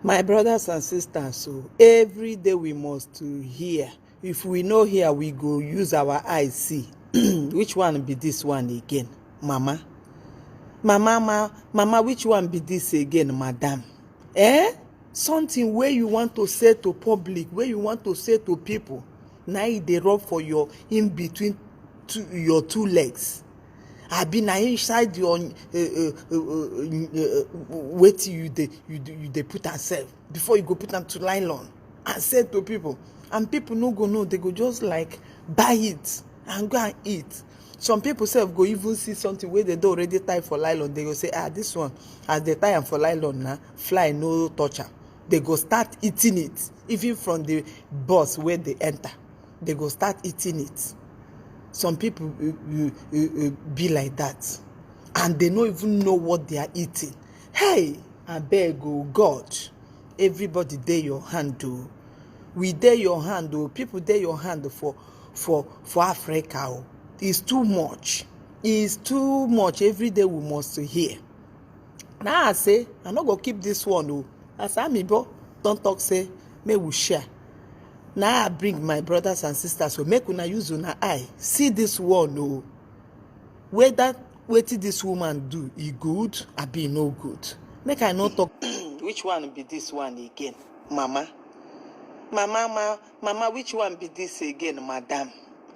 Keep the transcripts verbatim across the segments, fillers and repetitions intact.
My brothers and sisters, so every day we must to hear. If we no hear, we go use our eyes see. Which one be this one again, Mama? Mama, ma, Mama, which one be this again, Madam? Eh? Something where you want to say to public, where you want to say to people, now e dey rub for your in between two, your two legs. Abi na inside your uh, uh, uh, uh, uh, wetin you dey you dey you dey put am sef before you go put am to nylon and sell to people, and people no go know, they go just like buy it and go and eat. Some people sef go even see something wey dem don already tie for nylon, they go say, ah, this one, as they tie am for nylon na, fly no touch am. They go start eating it, even from the bus wey they enter, they go start eating it. Some people uh, uh, uh, uh, be like that, and they no even know what they are eating. Hey, abeg o God, everybody dey your hand o. We dey your hand o. People dey your hand for for for Africa o. It's too much. It's too much. Every day we must hear. Now I say, I no go keep this one o. As Amibo don talk say, make we share. Now I bring my brothers and sisters o, make una use una eye see this one o. Whether wetin this woman do, e good abi e no good. Make I no talk. Which one be this one again, Mama? Mama, ma, Mama, which one be this again, Madam?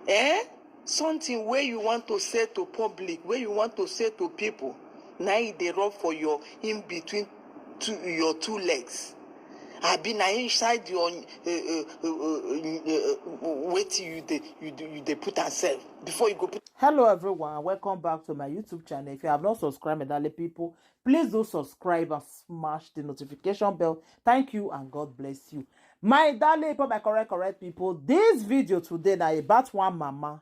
Eh? Something where you want to say to public, where you want to say to people, now e dey rub for your in between two, your two legs. Abi na inside your uh, uh, uh, uh, uh, wetin you dey you dey you dey put am sef before you go put. Hello everyone, welcome back to my YouTube channel. If you have not subscribed, my darling people, please do subscribe and smash the notification bell. Thank you and God bless you. My darling people, my correct correct people, this video today na about one mama.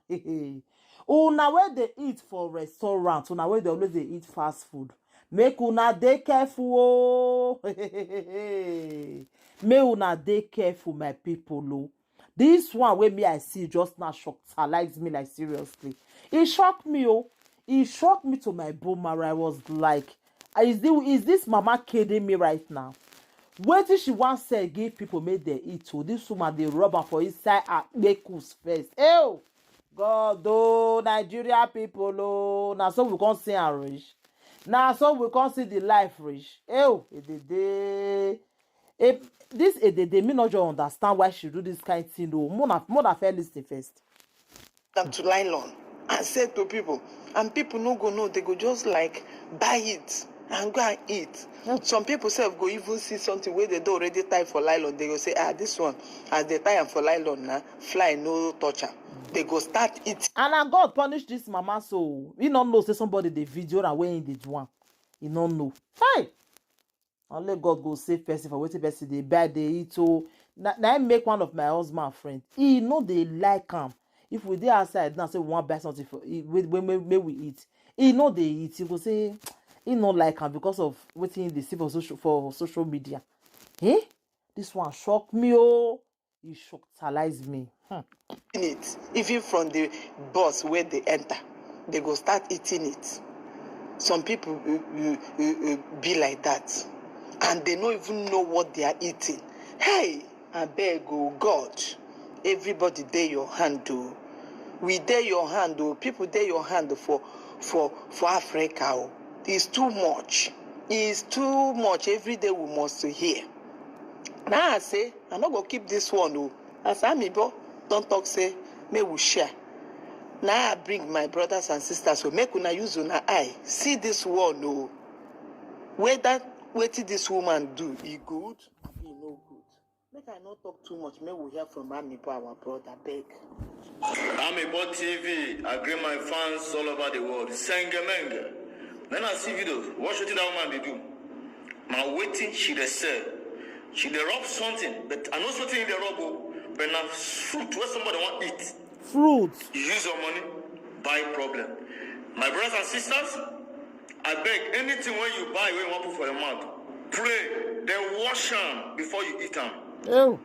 Una wey dey eat for restaurant, una wey dey always dey eat fast food, make una dey careful o. Make una dey careful, my people o. This one wey me I see just now shockalize me, like, seriously. E shock me o. E shock me to my bone marrow. I was like, is this, is this mama kidding me right now? Wetin she wan sell give people make dem eat o? This woman dey rub am for inside her kpekus first. Ew! God o, Nigeria people o, na so we come see am reach. Na so we come see the life reach. Ew, edede. E, this edede, me no just understand why she do this kind thing o. Mona, Mona first listen first. Them to nylon and sell to people, and people no go know, they go just like buy it and go and eat. Some people sef go even see something wey they don already tie for nylon, they go say, ah, this one, as they tie am for nylon na, fly no touch am. They go start eating. And na God punish this mama, so he no know say somebody dey video am wey he dey do am. He no know. Hey! Only God go save person for wetin person dey buy, dey eat o. Na, na im make one of my husband friend. He no dey like am. If we dey outside now, say we wan buy something for, he, wey, wey, wey, wey we eat, he no dey eat. He go say he no like am because of wetin he dey see for social, for social media. Eh? This one shock me o. E shockalize me. Hmm. In it, even from the bus where they enter, they go start eating it. Some people uh, uh, uh, uh, be like that, and they no even know what they are eating. Hey, abeg o God, everybody dey your hand o. We dey your hand o. People dey your hand for for for Africa o. It's too much. It's too much. Every day we must to hear. Now I say, I no go keep this one o. As Amibo don talk say, make we share. Now I bring my brothers and sisters, so make una use una eye see this one o. Whether wetin this woman do, e good abi e no good. Make I no talk too much, make we hear from Amibo, our brother, beg. Amibo T V, I greet my fans all over the world. Sengemenge. Then I see videos. Watch wetin that woman dey do. Na wetin she dey sell. She dey rub something, but I know something in the rub o. But na fruit wey somebody wan eat. Fruit. You use your money, buy problem. My brothers and sisters, I beg, anything wey you buy, wey you wan put for your mouth, pray, then wash am before you eat am. Oh.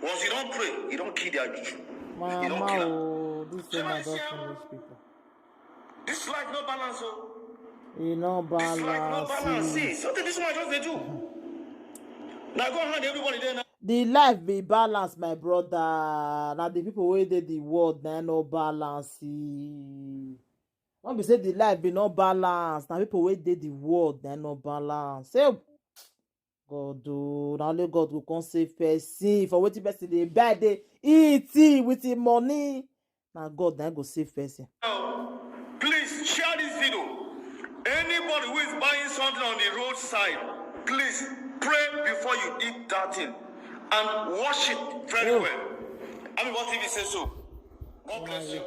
Once you don pray, you don kill their juju. You don kill am. Mama o, this woman don finish people. This life no balance o. E no balance. This life no balance. See, something this woman just dey do. Now go hand everybody there now. The life be balance, my brother. Na the people wey dey the world na no balance. E no be say the life be no balance. Na people wey dey the world na no balance. Hey, God o, na only God go come save person for wetin person dey buy, dey eat with him money. Na God na go save person. Please share this video. Anybody who is buying something on the roadside, please pray before you eat that thing and wash it very Oh. Well. Ami Boss T V say so. God bless you.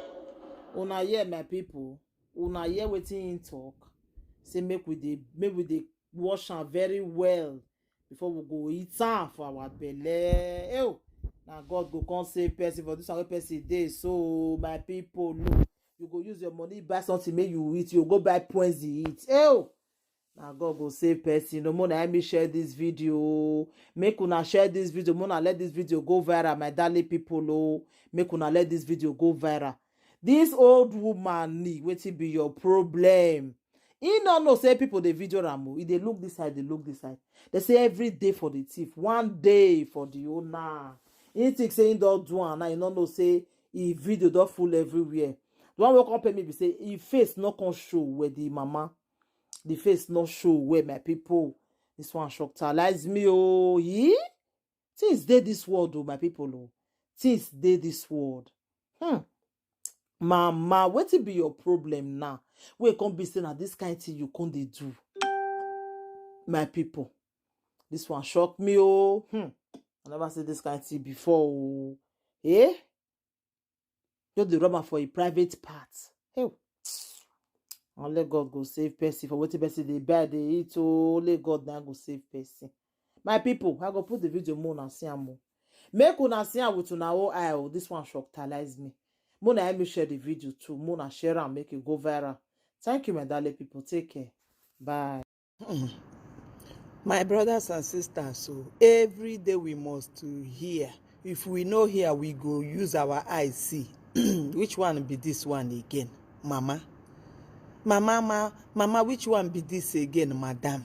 Una hear, my people? Una hear wetin him talk? Say make we dey, make we dey wash am very well before we go eat am for our belle. Ew, na God go come save person for this one wey person dey. So my people, no, you go use your money buy something make you eat. You go buy poison eat. Ew, na God go save person. No more na me share this video. Make una share this video. Make una let this video go viral, my darling people. Oh, make una let this video go viral. This old woman, wetin be your problem? He no know say people dey video am o. He dey look this side, dey look this side. They say every day for the thief, one day for the owner. He think say he don do am now. He no know say he video don full everywhere. The one wey come pay me be say his face no come show where the mama. The face no show where, my people. This one shock talize me. Oh, ye? Things dey this world, oh, my people. Oh, things dey this world. Hmm. Mama, wetin be your problem now? Wey come be say na this kind thing you come dey do. My people, this one shock me. Oh, hmm. I never see this kind thing before. Oh, eh? Just dey rub am for a private part. Hey. Only God go save person for wetin person dey buy, dey eat. Oh, only God na go save person. My people, I go put the video more una see am more. Make una see am with una own eye. Oh, this one shock talize me. More na help me share the video too. More na share am, make it go viral. Thank you, my darling people. Take care. Bye. My brothers and sisters, so every day we must to hear. If we no hear, we go use our eyes see. Which one be this one again, Mama? Mama, ma, Mama, which one be this again, Madam?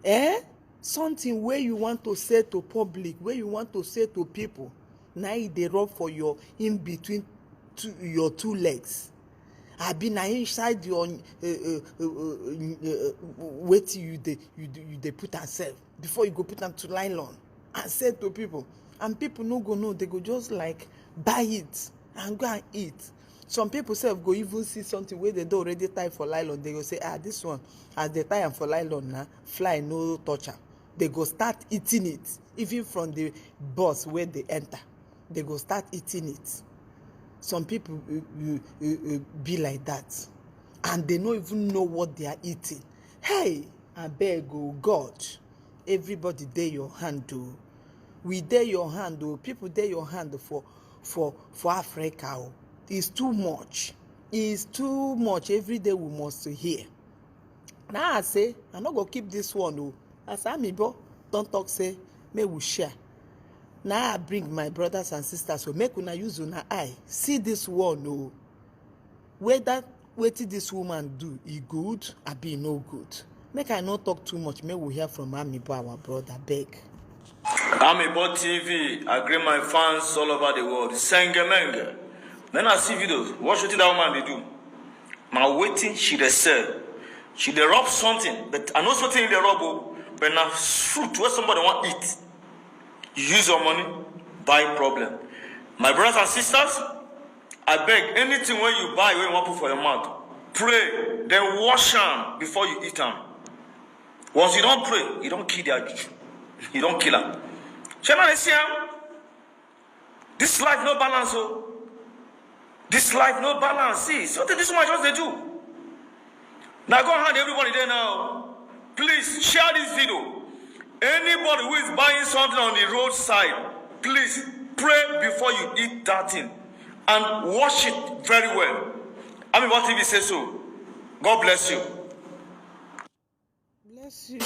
Eh? Something where you want to say to public, where you want to say to people, now e dey rub for your in between two, your two legs. Abi na inside your uh, uh, uh, uh, uh, wetin you dey you dey you dey put am sef before you go put am to nylon and sell to people, and people no go know, they go just like buy it and go and eat. Some people sef go even see something wey dem don already tie for nylon, they go say, ah, this one, as they tie am for nylon na, fly no touch am. They go start eating it even from the bus wey they enter. They go start eating it. Some people uh, uh, uh, uh, be like that, and they no even know what they are eating. Hey, abeg o, God, everybody dey your hand o. We dey your hand o. People dey your hand for for for Africa o. It's too much. It's too much. Every day we must hear. Now I say I no go keep this one o. As Amibo don talk say make we share. Now I bring my brothers and sisters, so make una use una eye see this one o. Whether wetin this woman do, e good abi e no good. Make I no talk too much, make we hear from Amibo, our brother, beg. Amibo T V, I greet my fans all over the world. Sengemenge. Then I see videos. Watch wetin that woman dey do. Na wetin she dey sell. She dey rub something, but I know something in the rub o. But na fruit wey somebody wan eat. You use your money, buy problem. My brothers and sisters, I beg, anything wey you buy, wey you wan put for your mouth, pray, then wash am before you eat am. Once you don pray, you don kill their juju. You don kill am. Shey una dey see am? This life no balance o. This life no balance. See, something this one just dey do. Now go hand everybody there now. Please share this video. Anybody who is buying something on the roadside, please pray before you eat that thing and wash it very well. Amibo T V say so. God bless you. Bless you.